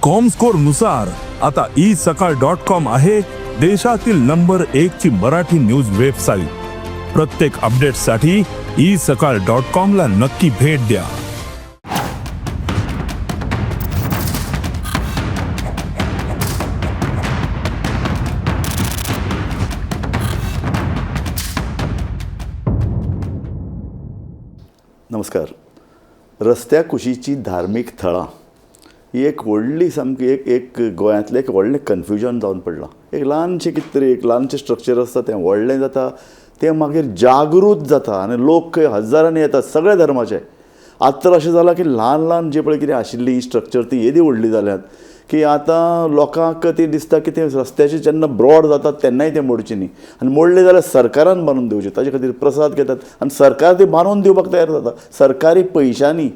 Comscore नुसार आता E सकाळ डॉट कॉम आहे देशातील नंबर एक ची मराठी न्यूज वेबसाईट. प्रत्येक अपडेटसाठी ई सकाळ डॉट कॉम ला नक्की भेट द्या. नमस्कार. रस्त्या कुशीची धार्मीक थळां ही एक व्हडली सामकी एक एक गोंयांतलें एक व्हडलें कन्फ्युजन जावन पडलां. एक ल्हानशें कितें तरी एक ल्हानशें स्ट्रक्चर आसता, तें व्हडलें जाता, तें मागीर जागृत जाता आनी लोक खंय हजारांनी येतात सगळ्या धर्माचे. आतां तर अशें जालां की ल्हान ल्हान जें पळय कितें आशिल्ली स्ट्रक्चर ती येदी व्हडली जाल्यात की आतां लोकांक ती दिसता की ते रस्त्याचे जेन्ना ब्रॉड जातात तेन्नाय ते मोडचे न्ही, आनी मोडले जाल्यार सरकारान बांदून दिवचे, ताजे खातीर प्रसाद घेतात आनी सरकार ती बांदून दिवपाक तयार जाता सरकारी पयशांनी.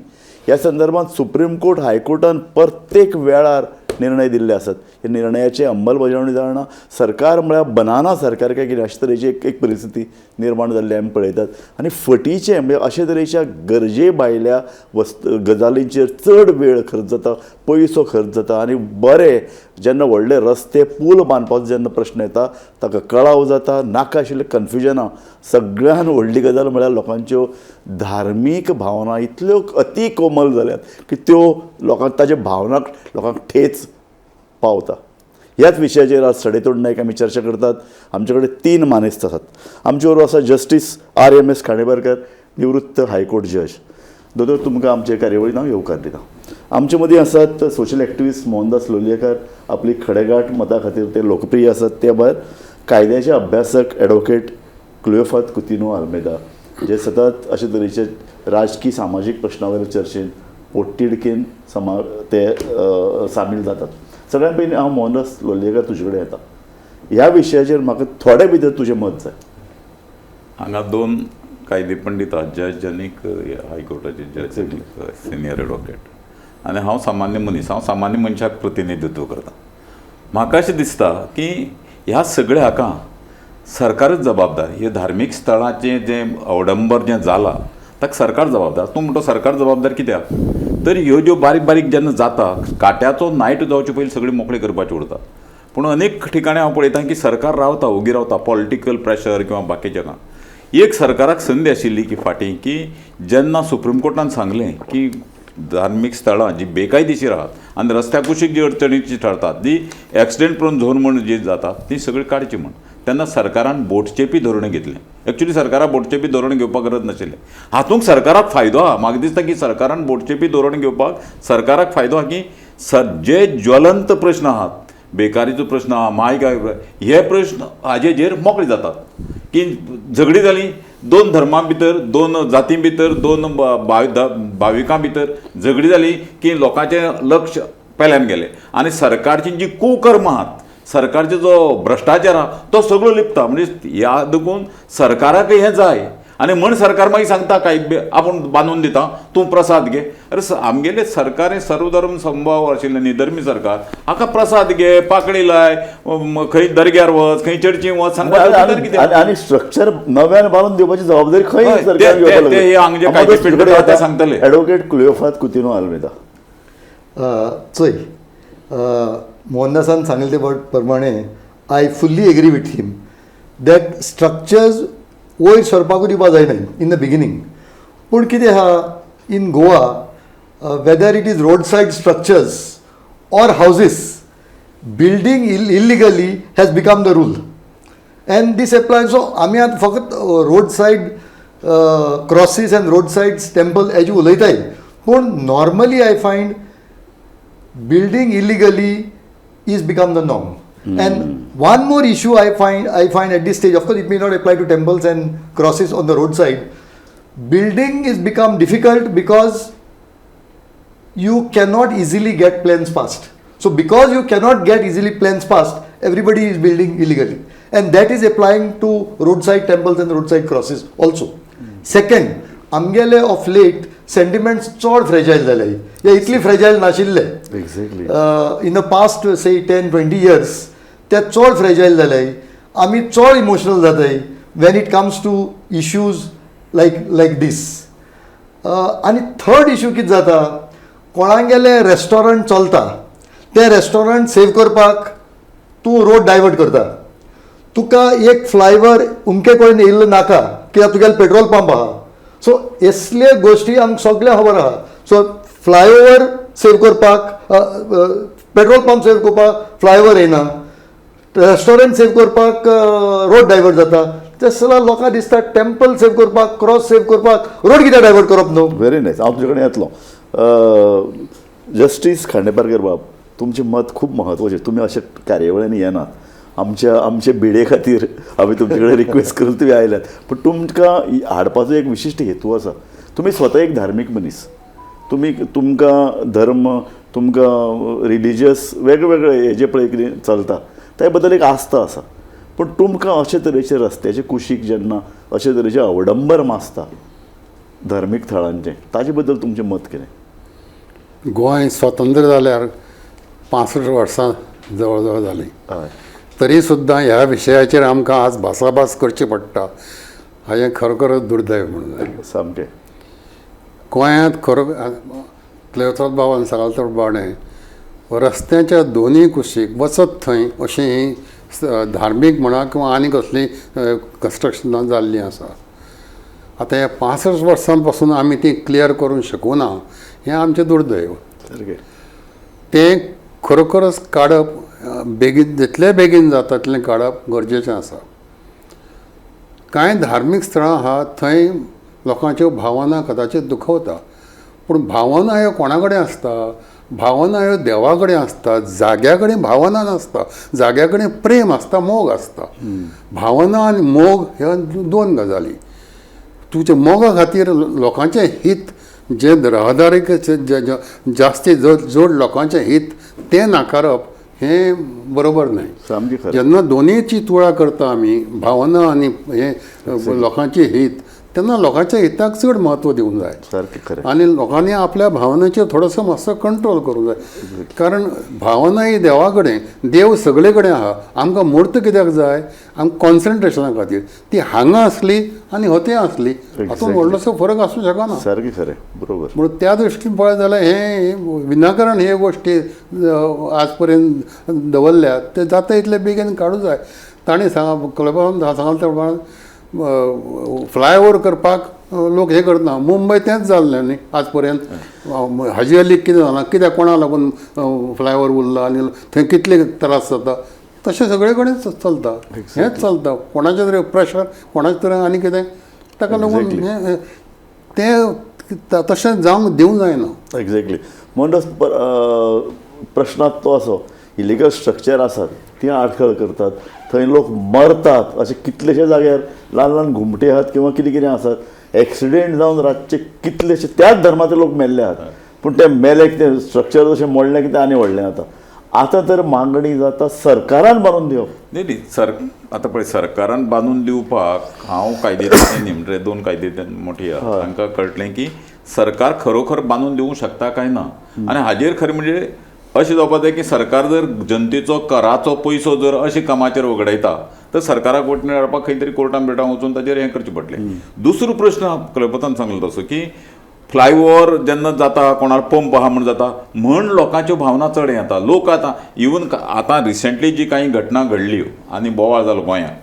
ह्या संदर्भात सुप्रीम कोर्ट हायकोर्टान प्रत्येक वेळार निर्णय दिल्ले आसात. ह्या निर्णयाची अंमलबजावणी जायना. सरकार म्हळ्यार बनाना सरकार काय कितें अशे तरेची एक एक परिस्थिती निर्माण जाल्ली आमी पळयतात. आनी फटीचें म्हणजे अशे तरेच्या गरजे भायल्या वस्त गजालींचेर चड वेळ खर्च जाता, पयसो खर्च जाता आनी बरें जेन्ना व्हडले रस्ते पूल बांदपाचो जेन्ना प्रश्न येता ताका कळाव जाता, नाका आशिल्लें कन्फ्युजनां. सगळ्यान व्हडली गजाल म्हळ्यार लोकांच्यो धार्मीक भावना इतल्यो अती कोमल जाल्यात की त्यो लोकांक ताज्या भावनाक लोकांक ठेच पावता. ह्याच विशयाचेर आज सडेतोड नायक आमी चर्चा करतात. आमचे कडेन तीन मानेस्त आसात. आमचे बरोबर आसा जस्टीस RMS Khaneparkar, निवृत्त हायकोर्ट जज. दोतोर, तुमकां आमचे कार्यावळीन हांव येवकार दिता. आमचे मदीं आसात सोशल एक्टिविस्ट मोहनदास लोलयेकार, आपली खडेगांठ मता खातीर ते लोकप्रिय आसात. ते भायर कायद्याचे अभ्यासक एडवोकेट क्लियोफात कुतिन्हो आल्मेदा, जे सतत अशे तरेचे राजकी सामाजीक प्रश्ना वयल्या चर्चेन पोटतिडकीन समा ते सामील जातात. सगळ्यां पयलीं हांव मोहनदास लोलयेकर तुजे कडेन येता. ह्या विशयाचेर म्हाका थोडे भितर तुजें मत जाय. हांगा दोन कायदे पंडीत आहात, जज आनी हायकोर्टाचे जज आनी सिनियर एडवोकेट, आनी हांव सामान्य मनीस. हांव सामान्य मनशाक प्रतिनिधित्व करता. म्हाका अशें दिसता की ह्या सगळ्या हाका सरकारच जबाबदार. हे धार्मीक स्थळाचें जें अवडंबर जें जालां ताका सरकार जबाबदार. तूं म्हणटा सरकार जबाबदार कित्याक, तर ह्यो ज्यो बारीक बारीक जेन्ना जाता काट्याचो नायट जावचे पयलीं सगळें मोकळें करपाचें उरता. पूण अनेक ठिकाणी हांव पळयता की सरकार रावता, ओगी रावता, पॉलिटिकल प्रेशर किंवा बाकीचें काम. एक सरकाराक संदी आशिल्ली की फाटीं की जेन्ना सुप्रीम कोर्टान सांगलें की धार्मीक स्थळां जी बेकायदेशीर आहात आनी रस्त्या कुशीक जी अडचणीची ठरतात, ती एक्सिडेंट प्रोन झोन म्हूण जी जाता ती सगळी काडची म्हूण, तेन्ना सरकारान बोटचेपी धोरण घेतलें. एक्चुली सरकाराक बोटचेपी धोरण घेवपाक गरज नाशिल्लें. हातूंत सरकाराक फायदो आहा. म्हाका दिसता की सरकारान बोटचेपी धोरण घेवपाक सरकाराक फायदो आहा की जे ज्वलंत प्रश्न आहात, बेकारीचो प्रश्न आहा, म्हायगाय, हे प्रश्न हाजेर मोकळे जातात. की झगडी जाली दोन धर्मां भितर, दोन जातीं भितर, दोन भाविकां भितर झगडी जाली की लोकांचें लक्ष पेल्यान गेलें आनी सरकारची जी कुकर्मां आहात, सरकारचो जो भ्रश्टाचार आहा तो सगळो लिपता. म्हणजे ह्या देखून सरकाराकय हें जाय आनी म्हण सरकार मागीर सांगता काय आपूण बांदून दिता, तूं प्रसाद घे. अरे आमगेलें सरकार हें सर्वधर्म समभाव आशिल्लें निधर्मी सरकार, हाका प्रसाद घे, पाकळी लाय, खंय दर्ग्यार वच, खंय चर्चीन वच, सांगपाक कितें. आनी स्ट्रक्चर नव्यान बांदून दिवपाची जबाबदारी खंय सरकार घेवपाक लागली सांगतले. एडवोकेट क्लियोफात कुतिन्हो आल्मेदा. चोय, मोहनदासान सांगले ते प्रमाणे I fully agree with him that structures वयर सरपाकूच दिवपा जायना इन the beginning. पूण कितें आहा in Goa, whether it is road side structures or houses, building illegally has become the rule and this apply. So आमी आतां फकत road side crosses and road side temple हेजे उलयताय, पूण normally I find building illegally is become the norm. And one more issue I find at this stage, of course it may not apply to temples and crosses on the roadside, building is become difficult because you cannot easily get plans passed. So because you cannot get easily plans passed, everybody is building illegally. And that is applying to roadside temples and roadside crosses also. Second, आमगेले of late sentiments चड fragile जाले. हे इतली fragile नाशिल्ले. Exactly. In the past say 10-20 years ते चड fragile जाले. आमी चड इमोशनल जाताय when it comes to issues like this. आनी थर्ड इशू कितें जाता, कोणागेलें रेस्टॉरंट चलता तें रेस्टॉरंट सेव करपाक तूं रोड डायवर्ट करता. तुका एक फ्लायओवर उमके कडेन येयल्लो नाका कित्याक तुगेलो पेट्रोल पंप आहा. सो असले गोश्टी आमकां सगळ्यांक खबर आहा. सो फ्लायओवर सेव करपाक, पेट्रोल पंप सेव करपाक फ्लायओवर येयना, रेस्टॉरंट सेव करपाक रोड डायवर्ट जाता. तशें जाल्यार लोकांक दिसता टेम्पल सेव करपाक, क्रॉस सेव करपाक रोड कित्याक डायवर्ट करप न्हू. Very nice. हांव तुजे कडेन येतलो. जस्टीस खांडेपारकर बाब, तुमचें मत खूब म्हत्वाचें. तुमी अशे कार्यावळींनी येनात, आमच्या आमचे भिडे खातीर आमी तुमचे कडेन रिक्वेस्ट करून तुमी आयल्यात. पूण तुमकां हाडपाचो एक विशिश्ट हेतू आसा. तुमी स्वता एक धार्मीक मनीस, तुमी तुमकां धर्म, तुमकां रिलिजियस वेगवेगळे हे जे पळय कितें चलता त्या बद्दल एक आस्था आसा. पूण तुमकां अशे तरेचे रस्त्याचे कुशीक जेन्ना अशे तरेचे अवडंबर मासता धार्मीक थळांचें, ताजे बद्दल तुमचें मत कितें? गोंय स्वतंत्र जाल्यार 65 वर्सां जवळ जवळ जालीं, हय, तरी सुद्दां ह्या विशयाचेर आमकां आज भासाभास करची पडटा. हाजें खरोखरच दुर्दैव म्हणून जाय. सामकें. गोंयांत खरो क्लेवतोत बाबान सांगलां त्या प्रमाणें रस्त्याच्या दोनूय कुशीक वचत थंय अशीं हीं धार्मीक म्हणा किंवा आनी कसलीं कन्स्ट्रक्शनां जाल्लीं आसा. आतां ह्या 65 वर्सां पासून आमी ती क्लियर करूंक शकूं ना, हें आमचें दुर्दैव. सारकें. तें खरोखरच काडप बेगीन, जितले बेगीन जाता तितलें काडप गरजेचें आसा. कांय धार्मीक स्थळां आहा थंय लोकांच्यो भावना कदाचीत दुखवता, पूण भावना ह्यो कोणा कडेन आसता? भावना ह्यो देवा कडेन आसता. जाग्या कडेन भावना नासता, जाग्या कडेन प्रेम आसता, मोग आसता. भावना आनी मोग ह्यो दोन गजाली. तुज्या मोगा खातीर लोकांचें हीत जें रहदारीक जास्ती जोड लोकांचें हीत तें नाकारप हें बरोबर न्हय. सामकें खरें. जेन्ना दोनीची तुळा करता आमी, भावना आनी हें लोकांचें हीत, तेन्ना लोकांच्या हिताक चड म्हत्व दिवंक जाय. सारकें खरें. आनी लोकांनी आपल्या भावनाचेर थोडोसो मातसो कंट्रोल करूंक जाय, कारण भावना ही देवा कडेन, देव सगळे कडेन आहा. आमकां मूर्त कित्याक जाय? आमकां कॉन्सन्ट्रेशना खातीर. ती हांगा आसली आनी हती आसली हातूंत व्हडलोसो फरक आसूं शकना. सारकें खरें, बरोबर. म्हणून त्या दृश्टीन पळयत जाल्यार हें विनाकारण हे गोश्टी आज पर्यंत दवरल्यात ते जाता इतले बेगीन काडूं जाय. ताणें सांग क्लबान सांगलां त्या प्रमाण फ्लायओवर करपाक लोक हें करना. मुंबय तेंच जाल्लें न्ही आज पर्यंत. हाजी अलीक कितें जालां, कित्याक कोणा लागून फ्लायओवर उरला आनी थंय कितले त्रास जाता. तशें सगळे कडेन चलता, हेंच चलता. कोणाचें तरी प्रेशर, कोणाचें तरी आनी कितें, ताका लागून हें तें तशें जावंक दिवंक जायना. एक्झॅक्टली. म्हणटच प्रश्नांत तो असो इलिगल स्ट्रक्चर आसात ती आडखळ करतात, थंय लोक मरतात. अशे कितलेशे जाग्यार ल्हान ल्हान घुमटे आहात किंवा कितें कितें आसात, एक्सिडेंट जावन रातचे कितलेशे त्याच धर्माचे लोक मेल्ले आहात. पूण ते मेले कितें स्ट्रक्चर जशें मोडलें कितें आनी व्हडलें जाता. आतां तर मागणी जाता सरकारान बांदून दिवप. न्ही न्ही सर, आतां पळय सरकारान बांदून दिवपाक हांव कायदे न्ही, म्हणजे दोन कायदे मोठी आहा तांकां कळटलें की सरकार खरोखर बांदून दिवंक शकता काय ना. आनी हाजेर खरें म्हणजे अशें जावपाक जाय की सरकार जर जनतेचो कराचो पयसो जर अशे कामाचेर वगडायता तर सरकाराक वटणी हाडपाक खंय तरी कोर्टान बिर्टान वचून ताजेर हें करचें पडटलें. दुसरो प्रश्न कलपतान सांगलो तसो की फ्लायओवर जेन्ना जाता कोणाक पंप आहा म्हण जाता म्हण लोकांच्यो भावना चड हें जाता. लोक आतां इवन आतां रिसेंटली जी कांय घटना घडली आनी बोवाळ जालो गोंयांत,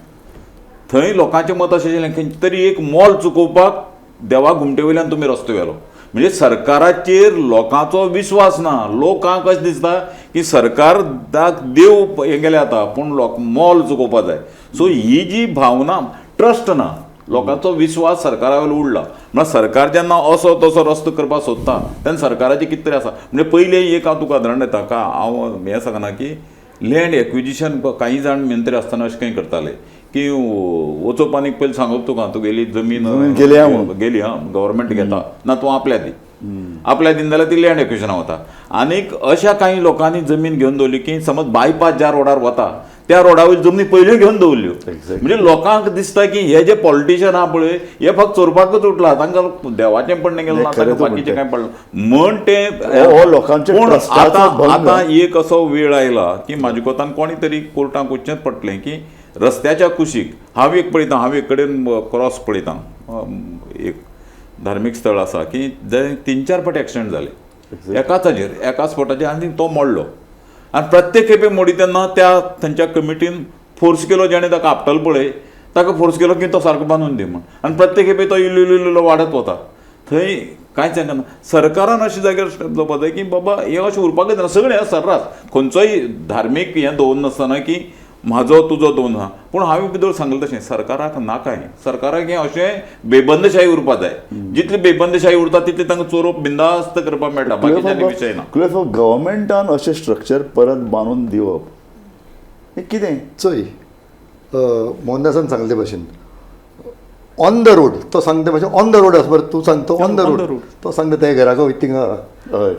थंय लोकांचें मत अशें आशिल्लें खंय तरी एक मोल चुकोवपाक देवा घुमटे वयल्यान तुमी रस्तो व्हेलो. म्हणजे सरकाराचेर लोकांचो विस्वास ना. लोकांक अशें दिसता की सरकार देव हें गेलें आतां, पूण लोक मोल चुकोवपाक जाय. सो ही जी भावना, ट्रस्ट ना, लोकांचो विस्वास सरकारा वयलो उडला. म्हळ्यार सरकार जेन्ना असो तसो रस्तो करपाक सोदता तेन्ना सरकाराचें कितें तरी आसा. म्हणजे पयलें एक हांव तुका उदाहरण दिता का, हांव हें सांगना की लँड एक्विजिशन कांय जाण मंत्री आसतना अशें कांय करताले की वचप आनी पयलीं सांगप तुका तुगेली जमीन गेली हा, गव्हर्मेंट घेता ना तूं आपल्या दी, आपल्या दीन जाल्यार ती लँड एक्विजिशनाक वता. आनीक अशा कांय लोकांनी जमीन घेवन दवरली की समज बायपास ज्या रोडार वता त्या रोडा वयली जमनी पयल्यो घेवन दवरल्यो. म्हणजे लोकांक दिसता की हे जे पॉलिटिशियन आहा पळय हे फक्त चोरपाकूच उठला, तांकां देवाचें पडणें गेलें ना, तांकां बाकीचें कांय पडलें म्हण ते लोकांचें. पूण आतां आतां एक असो वेळ आयला की म्हाज्या कोतान कोणी तरी कोर्टाक वचचेंच पडटलें की रस्त्याच्या कुशीक हांव एक पळयतां, हांव एक कडेन क्रॉस पळयतां, एक धार्मीक स्थळ आसा की जंय 3-4 फावटी एक्सिडंट जाले एकाच हाजेर, एकाच स्पॉटाचेर, आनी तो मोडलो. आनी प्रत्येक खेपे मोडी तेन्ना त्या थंयच्या कमिटीन फोर्स केलो, जेणे ताका आपटलो पळय ताका फोर्स केलो की तो सारको बांदून दी म्हण. आनी प्रत्येक खेपे तो इल्लो इल्लो इल्लो वाडत वता. थंय कांयच जायना. सरकारान अशें जाग्यार स्टेप जावपा जाय की बाबा हें अशें उरपाकच जायना. सगळें सर्रास खंयचोय धार्मीक हें दवरनासतना की म्हाजो तुजो दवरना. पूण हांवें भितर सांगलें तशें सरकाराक नाका हें. सरकाराक हें अशें बेबंदशाही उरपा जाय. जितली बेबंदशाही उरता तितली तांकां चोरोप बिंदास्त करपाक मेळटा, बाकीच्यांनी विशय ना. गव्हर्मेंटान अशें स्ट्रक्चर परत बांदून दिवप हें कितें? चोय मोहनदासान सांगले भशेन ऑन the road, तो सांगता भशेन ऑन the road आसा बरें, तूं सांगता ऑन the road, तो सांगता ते घराक वयता थिंगा. हय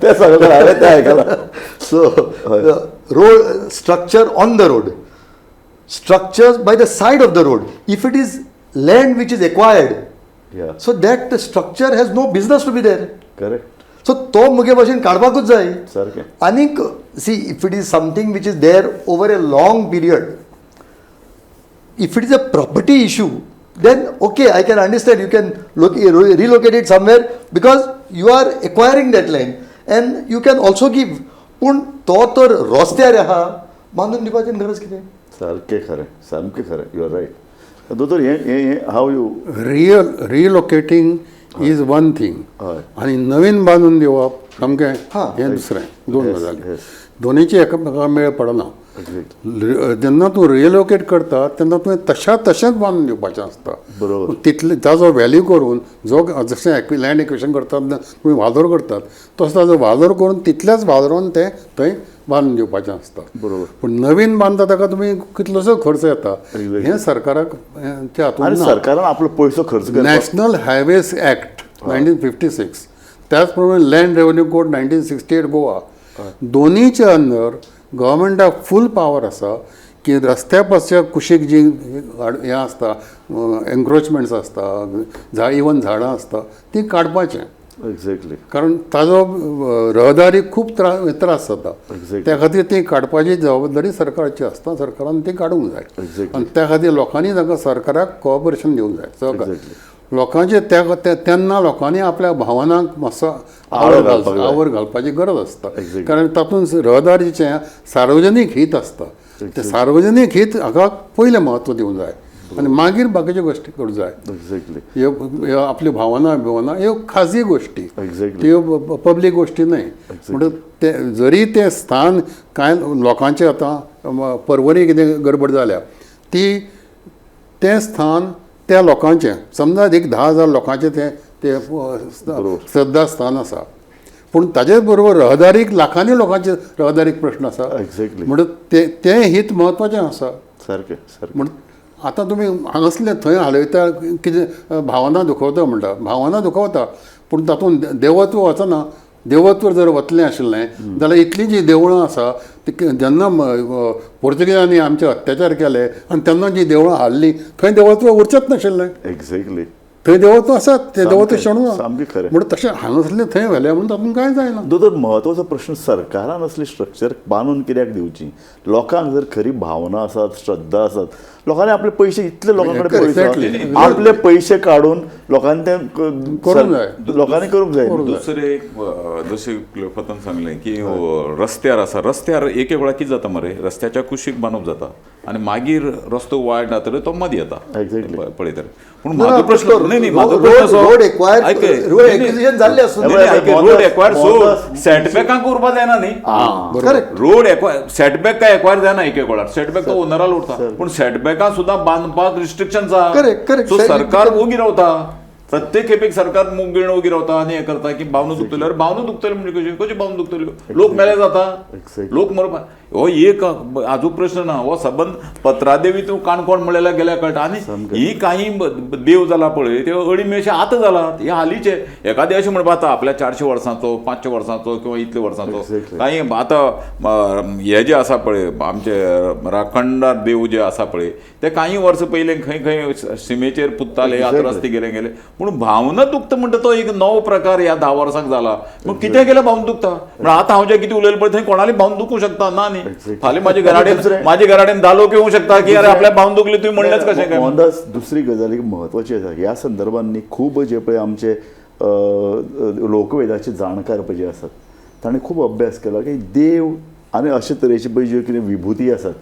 तें सांगलें हांवें, तें आयकलां. So road structure on the road, structures by the side of the road, if it is land which is acquired, so that the structure has no business to be there. Correct. So तो मुगे भाशेन काडपाकूच जाय. सारकें. आनीक see if it is something which is there over a long period, if it is a property issue, then okay, I can understand, you can relocate it somewhere because you are acquiring that land and you can also give. पूण तो तर रस्त्यार आहा, बांदून दिवपाची गरज कितें? सारकें खरें, सामकें खरें. You are right दोतोर. हें हें हें how you real relocating is one thing हय. आनी नवीन बांदून दिवप सामकें हें दुसरें. दोन गजाली, दोनीची एकामेका मेळ पडना. जेन्ना तूं रिलोकेट करता तेन्ना तुवें तशा तशेंच बांदून दिवपाचें आसता. बरोबर. तितले ताजो व्हॅल्यू करून जो जशें लँड एक्विशन करतात तुमी वालोर करतात तसो ताजो वालोर करून तितल्याच वालोरान तें थंय बांदून दिवपाचें आसता. बरोबर. पूण नवीन बांदता ताका तुमी कितलोसो खर्च येता, हें सरकाराक त्या हातूंत. सरकारान आपलो पयसो खर्च. नॅशनल हायवेज एक्ट 1956, त्याच प्रमाणे लँड रेव्हन्यू कोड 1968 गोवा, दोनीच्या अंदर गव्हर्मेंटाक फूल पावर आसा की रस्त्या पासच्या कुशीक जी हें आसता, एन्क्रोचमेंट्स आसता, इवन झाडां आसता, ती काडपाचें. एक्झॅक्टली. कारण ताजो रहदारी खूब त्रास जाता. त्या खातीर ती काडपाची जबाबदारी सरकारची आसता, सरकारान ती काडूंक जाय. आनी त्या खातीर लोकांनी तांकां सरकाराक कॉपरेशन दिवंक जाय, सहकार लोकांचे. तेन्ना लोकांनी आपल्या भावनांक मातसो आवर घालपाची गरज आसता, कारण तातूंत रहदारीचें सार्वजनीक हित आसता. तें सार्वजनीक हित हाका पयलें म्हत्व दिवंक जाय आनी मागीर बाकीच्यो गोश्टी करूंक जाय. ह्यो आपल्यो भावना बिवना ह्यो खाजगी गोश्टी, त्यो पब्लीक गोश्टी न्हय. म्हणटकच ते जरी तें स्थान कांय लोकांचें आतां परवरी कितें गडबड जाल्या ती तें स्थान त्या लोकांचें, समजा एक 10,000 लोकांचें तें तें श्रद्धा स्थान आसा, पूण ताजेच बरोबर रहदारीक लाखांनी लोकांचे रहदारीक प्रश्न आसा. म्हणून तें हित म्हत्वाचें आसा. सारकें सारकें. म्हण आतां तुमी हांगासले थंय हालयता कितें भावना दुखवता म्हणटा, भावना दुखवता पूण तातूंत देवत्व वचना. देवत्व जर वतलें आशिल्लें जाल्यार इतलीं जीं देवळां आसा ती जेन्ना पोर्तुगेजांनी आमचे अत्याचार केले आनी तेन्ना जीं देवळां हाडलीं थंय देवत्व उरचेंच नाशिल्लें. एक्झॅक्टली. थंय देवत्व आसात, ते देवत्व शेणून सामकें खरें. म्हणून तशें हांगासरलें थंय व्हेलें म्हणून तातूंत कांय जायना. दोतोर, म्हत्वाचो प्रश्न, सरकारान असली स्ट्रक्चर बांदून कित्याक दिवची? लोकांक जर खरी भावना आसात, श्रद्धा आसात, लोकांनी आपले पयशे, इतले लोकां कडेन पयशे, आपले पयशे काडून लोकांनी ते करूंक जाय, लोकांनी करूंक जाय. दुसरें एक जशें क्लियोफातान सांगलें की रस्त्यार आसा, रस्त्यार एक एक वेळा कितें जाता मरे, रस्त्याच्या कुशीक बांदप जाता आनी मागीर रस्तो वायट जातकीर तो मदीं येता पळयतले. पूण म्हाजो प्रश्न न्ही, न्ही म्हाजो प्रश्न रोड एक्वायर सोड, सेटबॅकांक उरपा जायना न्ही. रोड एक्वायर सेटबॅक काय एक्वायर जायना, एक एक वेळार सेटबॅक तो ओनराल उरता, पूण सेटबॅकां सुद्दां बांदपाक रिस्ट्रिक्शन आसा. सो सरकार ओगी रावता, प्रत्येक खेपेक सरकार मुग ओगी रावता आनी हें करता की भावना दुखतल्यो. अरे भावना दुखतल्यो म्हणजे कश्यो कश्यो भावना दुखतल्यो? लोक मेले जाता, लोक मरपा हो एक हाजो प्रश्न ना. हो सबंद पत्रादेवी तूं काणकोण म्हणल्यार गेल्यार कळटा. आनी ही काही देव जाला पळय ते अळी अशें आतां जाला, हे हालींचे एखादें अशें म्हणपा आतां आपल्या 400 वर्सांचो, 500 वर्सांचो किंवा इतले वर्सांचो काही आतां हे जे आसा पळय आमचे राखणदार देव जे आसा पळय ते काही वर्सां पयलीं खंय खंय सिमेचेर पुत्ताले, आतां रस्ते गेले गेले. पूण भावना दुखता म्हणटा तो एक नवो प्रकार ह्या 10 वर्सांक जाला. मग कितें केल्यार भावना दुखता म्हण आतां हांव जें कितें उलयलें पळय थंय कोणाली भावना दुखूंक शकता ना न्ही. फाल्यां म्हाजे घराडेन घराडेन दालोक येवंक शकता की अरे आपल्या भावना दुखली तुवें म्हणलेंच कशें काय. मोहनदास, दुसरी गजाल एक म्हत्वाची आसा ह्या संदर्भात न्ही, खूब जे पळय आमचे लोकवेदाचे जाणकार पळय जे आसात ताणें खूब अभ्यास केला की देव आनी अशे तरेचे पळय ज्यो कितें विभुती आसात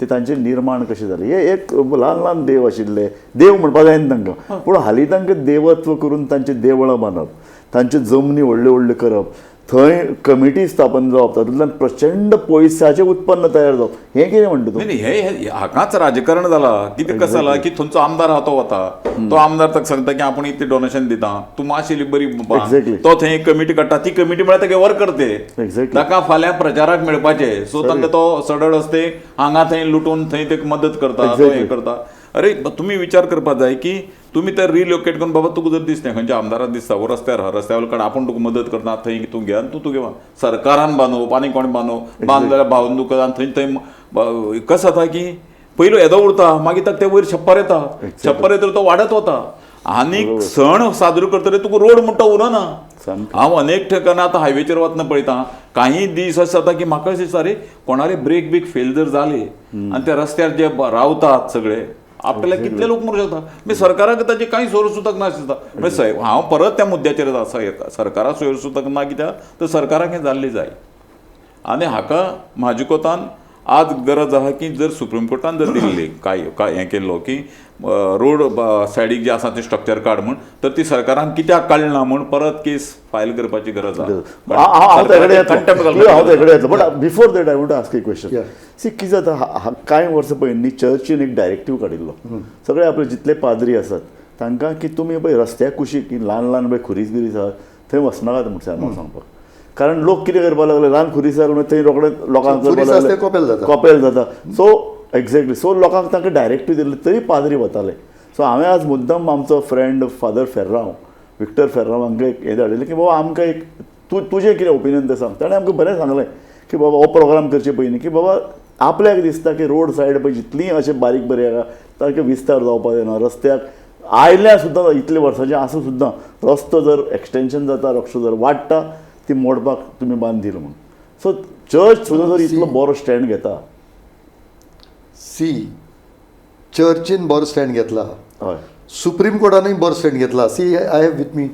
ते तांचे निर्माण कशें जालें. हे एक ल्हान ल्हान देव आशिल्ले, देव म्हणपाक जायना तांकां, पूण हालीं तांकां देवत्व करून तांची देवळां बांदप, तांच्यो जमनी व्हडल्यो व्हडल्यो करप, थंय कमिटी स्थापन जावप, तातूंतल्यान प्रचंड पयशाचें उत्पन्न तयार जावप, हें कितें म्हणटा तूं? नाही, हे हाकाच राजकारण जाला. कितें कसं जाला की थंयचो आमदार आहा तो वता, तो आमदार ताका सांगता की आपूण इतलें डोनेशन दिता, तूं मातशी बरी Exactly. तो थंय एक कमिटी काडटा, ती कमिटी म्हळ्यार तागे वर्कर ते Exactly. ताका फाल्यां प्रचाराक मेळपाचे. सो तांकां तो सडळ असते हांगा थंय लुटून थंय ते मदत करता, तो हें करता. अरे तुमी विचार करपाक जाय की तुमी तर रिलोकेट करून बाबा तुका जर दिसता खंयच्या आमदाराक दिसता वो रस्त्यार आहा, रस्त्या वयलो काड, आपूण तुका मदत करता, थंय तूं घे आनी तूं तुगे बांद. सरकारान बांदप आनी कोण बांदप, बांद जाल्यार बांदून तुका आनी थंय थंय कसं जाता की पयलो येदो उरता, मागीर ताका ते वयर छप्पर येता, छप्पर येता तो वाडत वता आनी सण साजरो करतले तुका रोड म्हणटा उरना. हांव अनेक ठिकाणां आतां हायवेचेर वतना पळयता, काही दीस अशें जाता की म्हाका अशें दिसता अरे कोणाले ब्रेक बीक फेल जर जाले आनी त्या रस्त्यार जे रावतात सगळे आपल्याला कितले लोक मरू शकता. म्हणजे सरकाराक ताचे कांय सोर सुतक ना दिसता. म्हणजे हांव परत त्या मुद्द्याचेर येता, सरकाराक सोयर सुतक ना कित्याक तर सरकाराक हें जाल्लें जाय. आनी हाका म्हाज्या कोतान आज गरज आहा की जर सुप्रीम कोर्टान जर दिल्ली काय काय हें केल्लो की रोड सायडीक जे आसा ते स्ट्रक्चर काड म्हूण, तर ती सरकारान कित्याक काडना म्हूण परत केस फायल करपाची गरज आहा. हांव तेकडे येतलो, but before that I want to ask a question. See कितें जाता, कांय वर्सां पयलीं चर्चीन एक डायरेक्टीव काडिल्लो सगळे आपले जितले पाद्री आसात तांकां की तुमी पळय रस्त्या कुशीक ल्हान ल्हान पळय खुरीस बिरीस आसात थंय वचनाकात म्हूण सांगपाक सांगपाक. कारण लोक कितें करपाक लागले, ल्हान खुरीस आसा थंय रोखडे लोकांक कॉपेल जाता. सो एक्झॅक्टली, सो लोकांक तांकां डायरेक्टीव दिल्ले तरी पाद्री वताले. सो हांवें आज मुद्दम आमचो फ्रेंड फादर फेर्रांव, विक्टर फेर्रांव हांकां एक हें धाडिल्लें की बाबा आमकां एक तूं तुजें कितें ओपिनियन तें सांग. ताणें आमकां बरें सांगलें की बाबा हो प्रोग्राम करचे पयलीं की बाबा आपल्याक दिसता की रोड सायड पळय जितलीं अशें बारीक बारीक आहा तांकां विस्तार जावपाक जायना, रस्त्याक आयल्या सुद्दां इतले वर्सांचें आसूं सुद्दां रस्तो जर एक्सटेंशन जाता, रस्तो जर वाडटा ती मोडपाक तुमी बांद दिलो म्हूण. सो चर्च सुद्दां जर इतलो बरो स्टँड घेता, सी चर्चीन बरो स्टँड घेतला, हय, सुप्रीम कोर्टानूय बरो स्टँड घेतला. See I have with me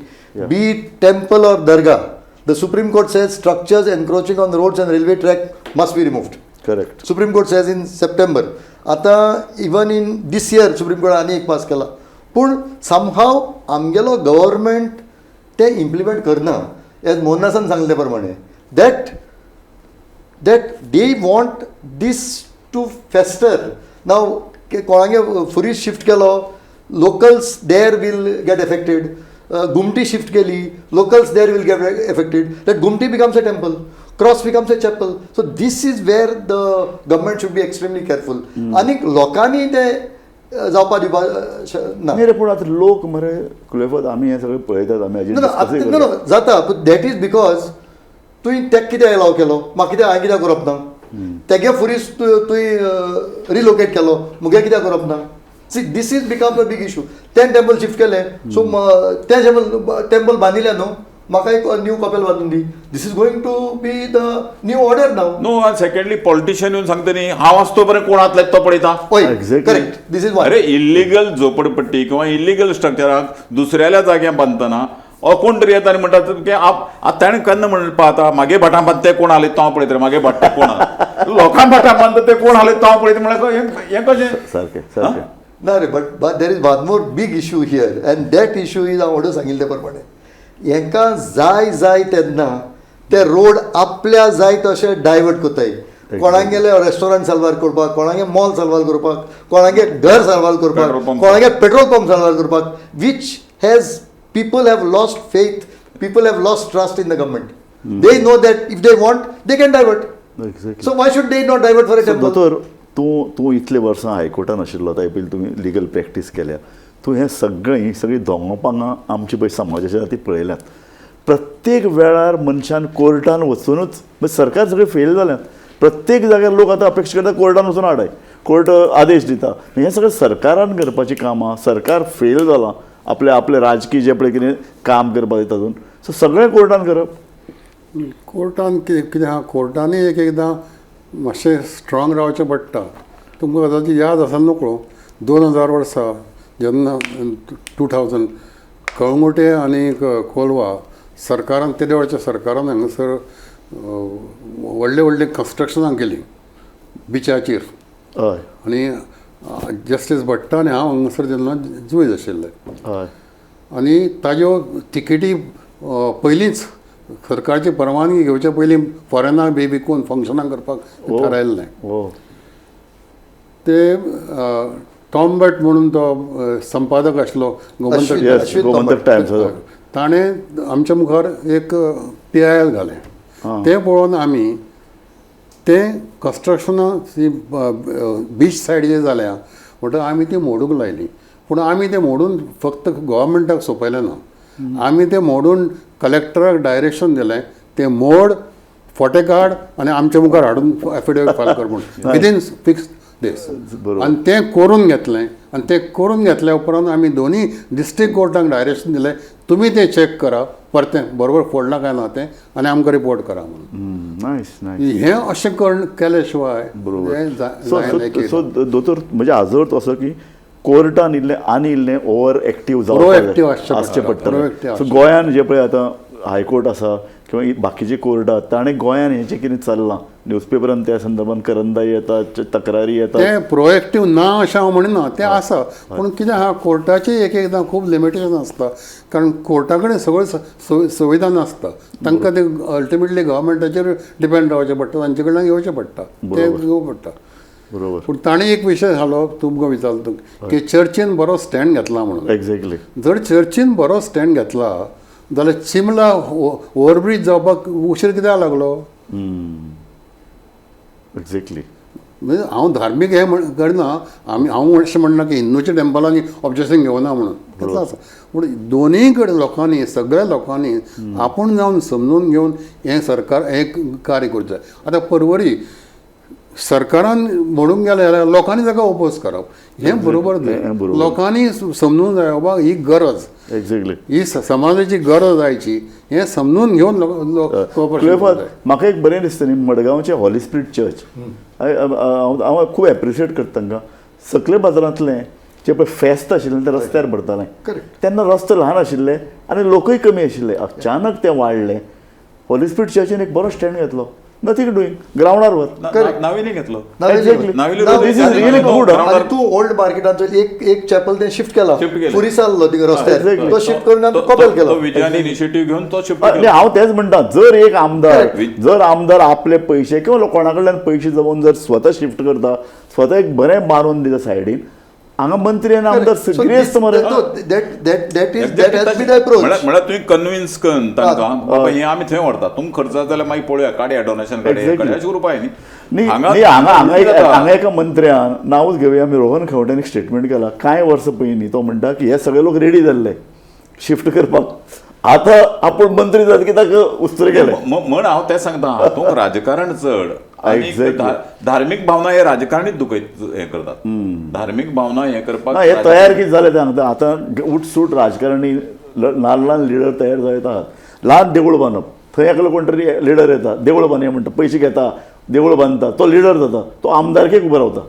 be temple or dargah, the Supreme Court says structures encroaching on roads and railway track must be removed. Correct. Supreme Court says in September. आतां even in this year Supreme Court आनी एक pass केला, पूण somehow आमगेलो government तें implement करना. As मोहनदासान सांगले प्रमाणे that that they want this to fester. Now कोणागे फुरीस shift केलो, locals there will get affected. Gumti shift केली, locals there will get affected. That Gumti becomes a temple, cross becomes a chapel. So this is where the government should be extremely careful. आनी लोकांनी ते जावपा दिवपा ना. न्ही रे, पूण आतां लोक मरे क्लेफत आमी हें सगळें पळयतात, आमी हाजेर discuss no no जाता, that is because तुवें तेका कित्याक एलाव केलो, म्हाका कित्याक हांवें कित्याक करप ना? तेगे फुरीस तुवें रिलोकेट केलो, मुगे कित्याक करप ना? See this is become a big issue. तें टेम्पल शिफ्ट केलें, सो तें टेम्पल बांदिलें न्हू, म्हाका एक न्यू कपेल बांदून दी. This is going to be the new order now. No, आनी सेकंडली पॉलिटिशियन येवन सांगता न्ही, हांव आसतो पर्यंत कोण हात लायता तो पळयता. हय, Exactly. Correct, this is one. अरे इल्लिगल झोपडपट्टी किंवा इल्लिगल स्ट्रक्चराक दुसऱ्याल्या जाग्यार बांदतना ओ कोण तरी येता आनी म्हणटा की आतां ताणें केन्ना म्हणपा आतां मागे भाटां बांदता ते कोण आले तो हांव पळयता, मागे भाट कोण आहा, लोकां भाटां बांदता ते कोण आले तो हांव पळयता, म्हळ्यार हें कशें? सारकें सारकें. ना रे, but there is one more big issue here and that issue is हांव ऑर्डर सांगिल्ले ते प्रमाणे हेंकां जाय जाय तेन्ना ते रोड आपल्या जाय तशे डायवर्ट करताय. कोणागेले रेस्टॉरंट साल्वार करपाक, कोणागे मॉल साल्वार करपाक, कोणागे घर साल्वार करपाक, पेट्रोल पंप. कोणागे पेट्रोल पंप साल्वार करपाक, which has people have lost faith, people have lost trust in the government. They know that if they want they can divert. Exactly. So why should they not divert for a temple? दोतोर, तूं तूं इतले वर्सां हायकोर्टान आशिल्लो, ताजे पयलीं तुमी legal practice केल्या, तूं हें सगळें ही सगळीं धोंगोपांगां आमची पळय समाजाची आसा ती पळयल्यात. प्रत्येक वेळार मनशान कोर्टान वचुनूच, म्हणजे सरकार सगळें फेल जाल्यात. प्रत्येक जाग्यार लोक आतां अपेक्षा करता कोर्टान वचून हाडाय, कोर्ट आदेश दिता. हें सगळें सरकारान करपाचीं कामां, सरकार फेल जालां आपलें आपलें राजकीय जें पळय कितें काम करपाक तातूंत. सो सगळें कोर्टान करप. कोर्टान कितें कितें आहा, कोर्टानूय एक एकदां मातशें स्ट्रॉंग रावचें पडटा. तुमकां कदाचित याद आसा नकळो, 2000 वर्सा जेन्ना 2000 कळंगुटे आनी कोलवा सरकारान, तेदे वेळच्या सरकारान हांगासर व्हडले व्हडले कन्स्ट्रक्शनां केलीं बिचाचेर. हय. आनी जस्टीस भट्टा आनी हांव हांगासर जेन्ना जुवेज आशिल्ले. हय. आनी ताज्यो तिकेटी पयलींच सरकारची परवानगी घेवच्या पयलीं फॉरेनाक बी विकून फंक्शनां करपाक थारायल्लें. ते टॉम बॅट म्हणून तो संपादक आसलो गोमंतक, गोमंतक टायम्स, ताणें आमच्या मुखार एक PIL घालें. तें पळोवन आमी तें कन्स्ट्रक्शनां ती बीच सायड जे जाल्या म्हणटकच आमी ती मोडूंक लायली. पूण आमी तें मोडून फक्त गोवोरमेंटाक सोंपयलें ना, आमी तें मोडून कलेक्टराक डायरेक्शन दिलें तें मोड, फोटे काड आनी आमच्या मुखार हाडून एफिडेवीट फायल कर म्हणून विदीन फिक्स डेज. आनी तें करून घेतलें. आनी तें करून घेतल्या उपरांत आमी दोनूय डिस्ट्रिक्ट कोर्टाक डायरेक्शन दिलें तुमी तें चॅक करा परतें बरोबर फोडलां काय ना तें आनी आमकां रिपोर्ट करा म्हणून. Nice nice. हें अशें केले शिवाय बरोबर. सो दोतोर म्हणजे हाजो अर्थ असो की कोर्टान इल्लें आनी इल्लें ओवर एक्टीव जावपाक आसचें पडटलें. सो गोंयान जे पळय आतां हायकोर्ट आसा किंवा बाकीचे कोर्ट आसा ताणें गोंयान हें जें कितें चल्लां न्यूजपेपरान त्या संदर्भान करंदाई येता, तक्रारी येता, तें प्रोएक्टीव ना अशें हांव म्हणिना, तें आसा. पूण कितें आहा कोर्टाचें एक एकदां खूब लिमिटेशन आसता, कारण कोर्टा कडेन सगळ्यो सुविधा नासता, तांकां तें अल्टिमेटली गव्हर्मेंटाचेर डिपेंड रावचें पडटा, तांचे कडल्यान घेवचें पडटा, तें घेवं पडटा. बरोबर. पूण ताणें एक विशय घालो तुमकां विचारता की चर्चीन बरो स्टँड घेतला म्हणून. एक्झॅक्टली. जर चर्चीन बरो स्टँड घेतला जाल्यार चिमला ओवरब्रीज जावपाक उशीर कित्याक लागलो? एक्झॅक्टली. म्हणजे हांव धार्मीक हें करना, आमी हांव अशें म्हणना की हिंदूच्या टेम्पलांनी ऑब्जेक्शन घेवना म्हणून, तसो आसा. पूण दोनूय कडेन लोकांनी सगळ्या लोकांनी आपूण जावन समजून घेवन हें सरकार हें कार्य करूंक जाय. आतां परवरी सरकारान म्हणूंक गेलें जाल्यार लोकांनी ताका ओपोज करप हें बरोबर न्हय. लोकांनी समजूंक जाय बाबा ही गरज, एक्झॅक्टली, ही समाजाची गरज आयची हें समजून घेवन लोक. म्हाका एक बरें दिसता न्ही मडगांवचें हॉली स्पिरीट चर्च, हांव खूब एप्रिशिएट करता तांकां. सकले बाजारांतलें जें पळय फेस्त आशिल्लें तें रस्त्यार भरतालें, तेन्ना रस्ते ल्हान आशिल्ले आनी लोकूय कमी आशिल्ले. अचानक तें वाडलें. हॉली स्पिरीट चर्चीन एक बरो स्टँड घेतलो, नथींग डूइंग, ग्रावंडार व्हर, नावेली घेतलो. तूं ओल्ड मार्केटांत एक चॅपल ते शिफ्ट केला, पुरीस आसलो थिंगा रस्त्यार, तो शिफ्ट करून कॉपेल केलो. विजयान इनिशिएटीव घेवन तो शिफ्ट केलो. हांव तेच म्हणटा, जर एक आमदार जर आमदार आपले पयशे किंवा कोणा कडल्यान पयशे जमोवन जर स्वता शिफ्ट करता, स्वता एक बरें बांदून दिता सायडीन, हांगा मंत्री आनी आमदार गिरेस्त मरे. म्हळ्यार तुवें कन्विन्स कर तांकां बाबा हें आमी थंय व्हरता, तुमकां खर्च जाल्यार मागीर पळोवया, काडया डोनेशन काडया, अशें करूं उपाय न्ही. हांगा हांगा एका मंत्र्यान नांवूच घेवया आमी, रोहन खंवट्यान एक स्टेटमेंट केला कांय वर्सां पयलीं. तो म्हणटा की हे सगळे लोक रेडी जाल्ले शिफ्ट करपाक, आतां आपूण मंत्री जातकीर ताका उस्तुरें गेलें. म्हण हांव तें सांगता, हातूंत राजकारण चड आनी धार्मीक भावना हे राजकारणीच दुखयत हें करतात. धार्मीक भावना हें करपाक हे तयार कितें जालें तें सांगता. आतां उठसूट राजकारणी ल्हान ल्हान लिडर तयार जायत आहात. ल्हान देवूळ बांदप, थंय एकलो कोण तरी लिडर येता, देवूळ बांदया म्हणटा, पयशे घेता, देवूळ बांदता, तो लिडर जाता, तो आमदारकेक उबो रावता.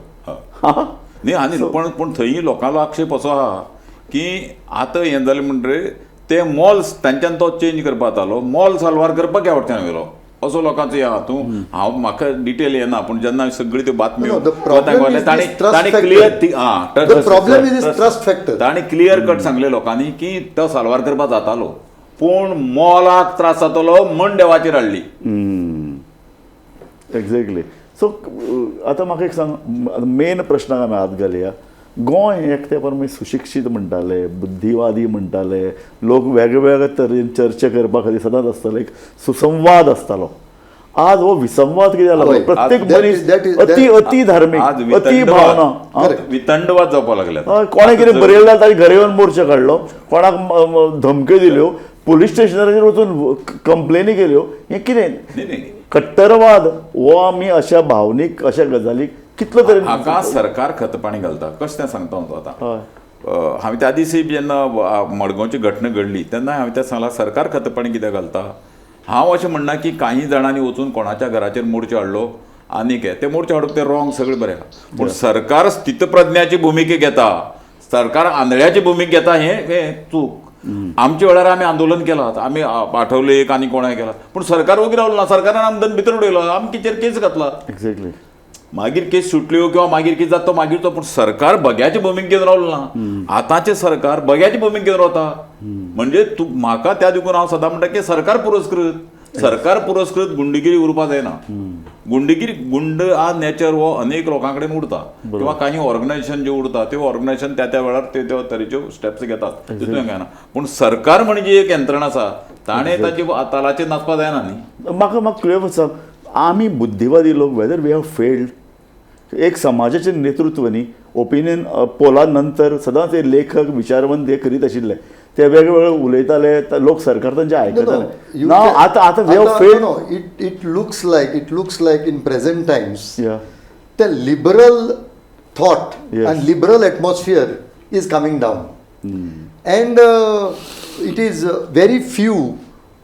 न्ही आनी पण पूण थंय लोकांलो आक्षेप असो आहा की आतां हें जालें म्हणटकीर ते मॉल्स तांच्यान तो चेंज करपाक जातालो, मॉल साल्वार करपाक ह्या वटच्यान गेलो असो लोकांचो हे आहा. तूं हांव म्हाका डिटेल येना, पूण जेन्ना सगळी त्यो बातम्यो तांणी क्लियर कट सांगले लोकांनी की तो साल्वार करपाक जातालो, पूण मॉलाक त्रास जातलो म्हण देवाचेर हाडली. एक्झॅक्टली. सो आतां म्हाका एक सांग, मेन प्रश्नाक आमी हात घालया. गोंय हें एक तेंपार मागीर सुशिक्षीत म्हणटाले, बुद्धिवादी म्हणटाले, लोक वेगवेगळे तरेन चर्चा करपा खातीर सदांच आसताले, एक सुसंवाद आसतालो. आज हो विसंवाद कितें जाला, प्रत्येक मनीस अति अति धार्मीक, अति भावना, वितंडवाद जावपाक लागले. कोणें कितें बरयलें जाल्यार ताजे घरा येवन मोर्चा काडलो, कोणाक धमक्यो दिल्यो, पुलीस स्टेशनाचेर वचून कंप्लेनी केल्यो. हें कितें कट्टरवाद हो आमी अशा भावनीक अशा गजालीक कितलो तरी हाका सरकार खतपाणी घालता. कशें तें सांगता हांव आतां. हांवें त्या दिसी जेन्ना मडगांवची घटना घडली तेन्ना हांवें तें सांगलां, सरकार खतपाणी कित्याक घालता. हांव अशें म्हणना की काही जाणांनी वचून कोणाच्या घराचेर मोर्चो हाडलो आनी हे ते मोर्चो हाडप ते रॉंग सगळें बरें आहा, पूण सरकार स्थितप्रज्ञाची भुमिका घेता, सरकार आंधळ्याची भुमिका घेता हें चूक. आमच्या वेळार आमी आंदोलन केलां, आमी आठवले एक आनी कोणाक केला, पूण सरकार वगैरे रावलो ना. सरकारान आमदार भितर उडयलो, आमचेर केस घातला. एक्झॅक्टली. मागीर केस सुटल्यो किंवा मागीर कितें जाता तो मागीर तो, पूण सरकार बग्याची भुमिका घेवन रावलो ना. आतांचें सरकार बग्याची भुमिका घेवन रावता. म्हणजे तूं म्हाका त्या देखून हांव सदां म्हणटा की सरकार पुरस्कृत, सरकार पुरस्कृत गुंडगिरी उरपा जायना. गुंडगिरी, गुंड आ नेचर हो अनेक लोकां कडेन उरता किंवा काही ऑर्गनायझेशन जे उरता ते ऑर्गनायझेशन त्या त्या वेळार ते त्या तरेच्यो स्टेप्स घेतात, तितून काय ना. पूण सरकार म्हणजे एक यंत्रणा आसा, ताणें ताचे तालाचेर नाचपा जायना न्ही. म्हाका म्हाका क्लियर सांग, आमी बुद्धिवादी लोक वेदर we have failed, एक समाजाचें नेतृत्व न्ही, ओपिनियन पोला नंतर सदांच हे लेखक विचारवंत हे करीत आशिल्ले, ते वेगवेगळे उलयताले, लोक सरकार तांचे आयकताले. ना आतां आतां we have failed. It looks like, it looks like in present times the liberal thought and liberal atmosphere is coming down, and it is very few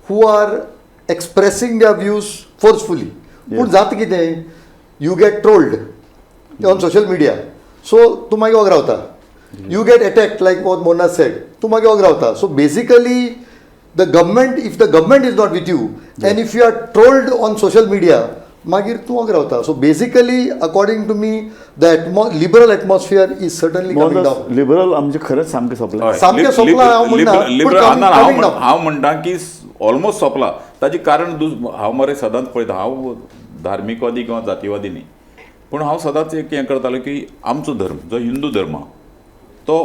who are expressing their views forcefully. पूण जाता कितें, you get trolled on social media, so तूं मागीर वग रावता. You get attacked like what Mona said, तूं मागीर वग रावता. So basically the government, if the government is not with you and if you are trolled on social media, मागीर तूं वग रावता. So basically according to me the liberal atmosphere is certainly coming down. Liberal आमचें खरेंच सामकें सोंपलें, सामकें सोंपलां हांव म्हणना, पूण हांव म्हणटा की ऑलमोस्ट सोंपला. ताचें कारण हांव मरे सदांच पळयता, हांव धार्मीकवादी किंवा जातीवादी न्ही, पूण हांव सदांच एक हें करतालो की आमचो धर्म जो हिंदू धर्म तो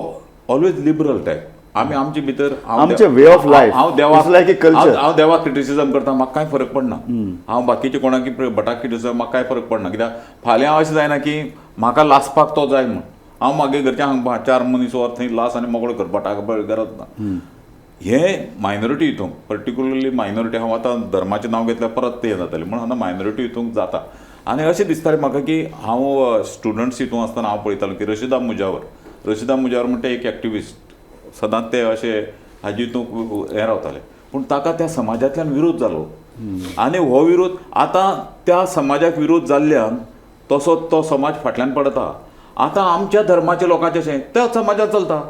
ऑलवेज लिबरल टायप. आमी आमचे भितर आमचे वे ऑफ लायफ, हांव देवाक लायक ए कल्चर, हांव देवाक क्रिटिसिजम करता, म्हाका कांय फरक पडना. हांव बाकीचे कोणाक भटाक क्रिटिसिजम, म्हाका कांय फरक पडना. कित्याक फाल्यां अशें जायना की म्हाका लासपाक तो जाय म्हूण हांव मागे घरच्या हांगा 4 मनीस वर थंय लास आनी मोगळो कर, भटाक गरज ना. हे मायनॉरिटी हितूंक, पर्टिक्युलरली मायनॉरिटी, हांव आतां धर्माचें नांव घेतल्यार परत तें जातलें म्हणून आतां मायनॉरिटी हितूंक जाता. आनी अशें दिसतालें म्हाका की हांव स्टुडंट्स हितूंक आसतना हांव पळयतालो की रशिदा मुजावर, रशिदा मुजावर म्हणटा एक एक्टिविस्ट, सदांच ते अशें हाजे हितूंक हें रावताले, पूण ताका त्या समाजांतल्यान विरोध जालो आनी हो विरोध आतां त्या समाजाक विरोध जाल्ल्यान तसो तो समाज फाटल्यान पडता. आतां आमच्या धर्माच्या लोकांचें अशें त्या समाजांत चलता,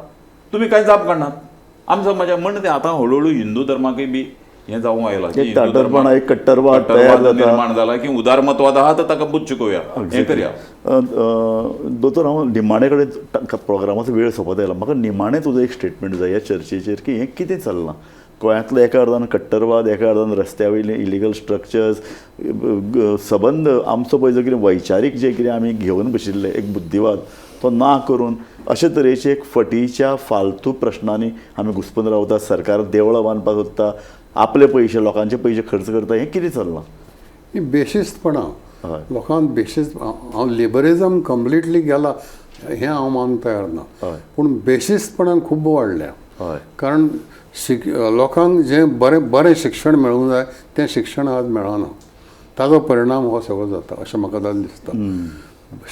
तुमी कांय जाप काडनात आमच्या समाजाक म्हण ते आतां हळूहळू हिंदू धर्माकय बी हें जावंक आयलां की एक कट्टरवाद निर्माण जाला की उदारमतवाद आहा तर ताका बुद्द शिकोवया, हें करया. दोतोर, हांव निमाणे कडेन प्रोग्रामाचो वेळ सोंपत आयला, म्हाका निमाणें तुजो एक स्टेटमेंट जाय ह्या चर्चेचेर की हें कितें चल्लां गोंयांतलो, एका अर्दान कट्टरवाद, एका अर्दान रस्त्या वयले इलिगल स्ट्रक्चर्स, सबंद आमचो पळय जो कितें वैचारीक जें कितें आमी घेवन बशिल्ले एक बुद्धिवाद तो ना करून अशे तरेचे एक फटीच्या फालतू प्रश्नांनी आमी घुसपून रावता. सरकार देवळां बांदपाक सोदता, आपले पयशे लोकांचे पयशे खर्च करता, हें कितें चल्लां? ही बेशिस्तपणां लोकांक बेशिस्त. हांव लिबरिजम कंप्लिटली गेला हें हांव मानूंक तयार ना, पूण बेशिस्तपणान खूब वाडल्या. कारण लोकांक जें बरें बरें शिक्षण मेळूंक जाय तें शिक्षण आज मेळना, ताजो परिणाम हो सगळो जाता अशें म्हाका जाल्यार दिसता.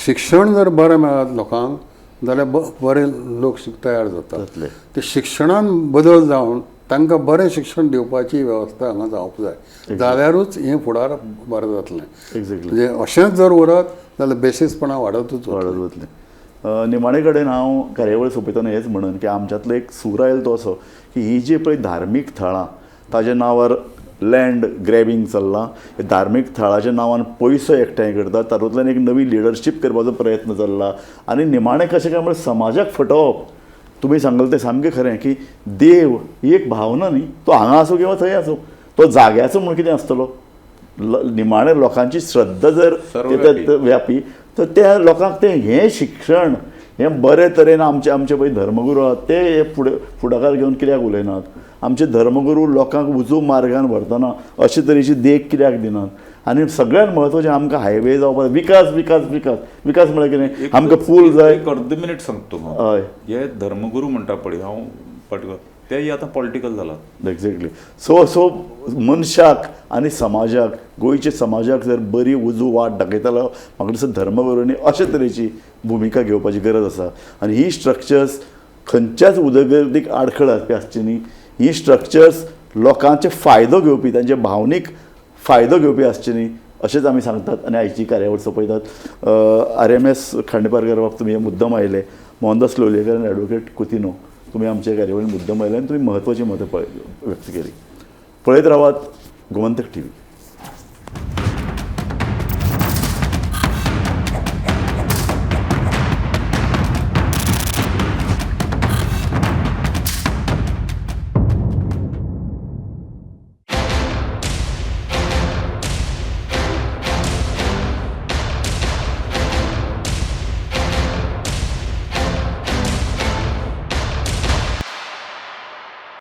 शिक्षण जर बरें मेळत लोकांक जाल्यार बरे लोक तयार जातात. ते शिक्षणान बदल जावन तांकां बरें शिक्षण दिवपाची वेवस्था हांगा जावंक जाय, जाल्यारूच हें फुडार बरें जातलें. म्हणजे अशेंच जर उरत जाल्यार बेशिस्तपणां वाडतूच वाडत वतलें. निमाणे कडेन हांव कार्यावळ सोंपयतना हेंच म्हणून की आमच्यांतलो एक सूर आयलो तो असो की ही जी पळय धार्मीक थळां ताज्या नांवार लँड ग्रॅबिंग चल्लां, धार्मीक थळाच्या नांवान पयसो एकठांय करतात, तातूंतल्यान एक नवी लिडरशीप करपाचो प्रयत्न चल्ला आनी निमाणें कशें काय म्हळ्यार समाजाक फटोवप. तुमी सांगलें तें सामकें खरें की देव ही एक भावना न्ही, तो हांगा आसूं किंवा थंय आसूं, तो जाग्याचो म्हूण कितें आसतलो, निमाणें लोकांची श्रद्धा जर व्यापी तर त्या लोकांक तें हें शिक्षण हें बरे तरेन आमचे आमचे पळय धर्मगुरू आहात ते हे फुडाकार घेवन कित्याक उलयनात, आमचे धर्मगुरू लोकांक उजू मार्गान व्हरतना अशे तरेची देख कित्याक दिनात. आनी सगळ्यांत म्हत्वाचें आमकां हायवे जावपाक, विकास विकास विकास विकास म्हळ्यार कितें, आमकां पूल जाय. एक अर्द मिनीट सांगता तुका, हय, हे धर्मगुरू म्हणटा पळय हांव पर्टिक्युलर तेय आतां पॉलिटिकल जाला. एक्झॅक्टली. सो सो मनशाक आनी समाजाक, गोंयच्या समाजाक जर बरी उजू वाट दाखयतलो म्हाका दिसता धर्मगुरूंनी अशे तरेची भुमिका घेवपाची गरज आसा. आनी ही स्ट्रक्चर्स खंयच्याच उदरगतीक आडखळ आसची न्ही, ही स्ट्रक्चर्स लोकांचे फायदो घेवपी, तांचे भावनीक फायदो घेवपी आसचे न्ही अशेंच आमी सांगतात आनी आयची कार्यावळ सोंपयतात. RMS Khandeparkar बाब तुमी हे मुद्दम आयले, मोहनदास लोलयेकर आनी एडवोकेट कुतिनो तुमी आमच्या कार्यावळीन मुद्दम आयले आनी तुमी म्हत्वाची मतां पळय व्यक्त केली. पळयत रावात गोमंतक टी व्ही.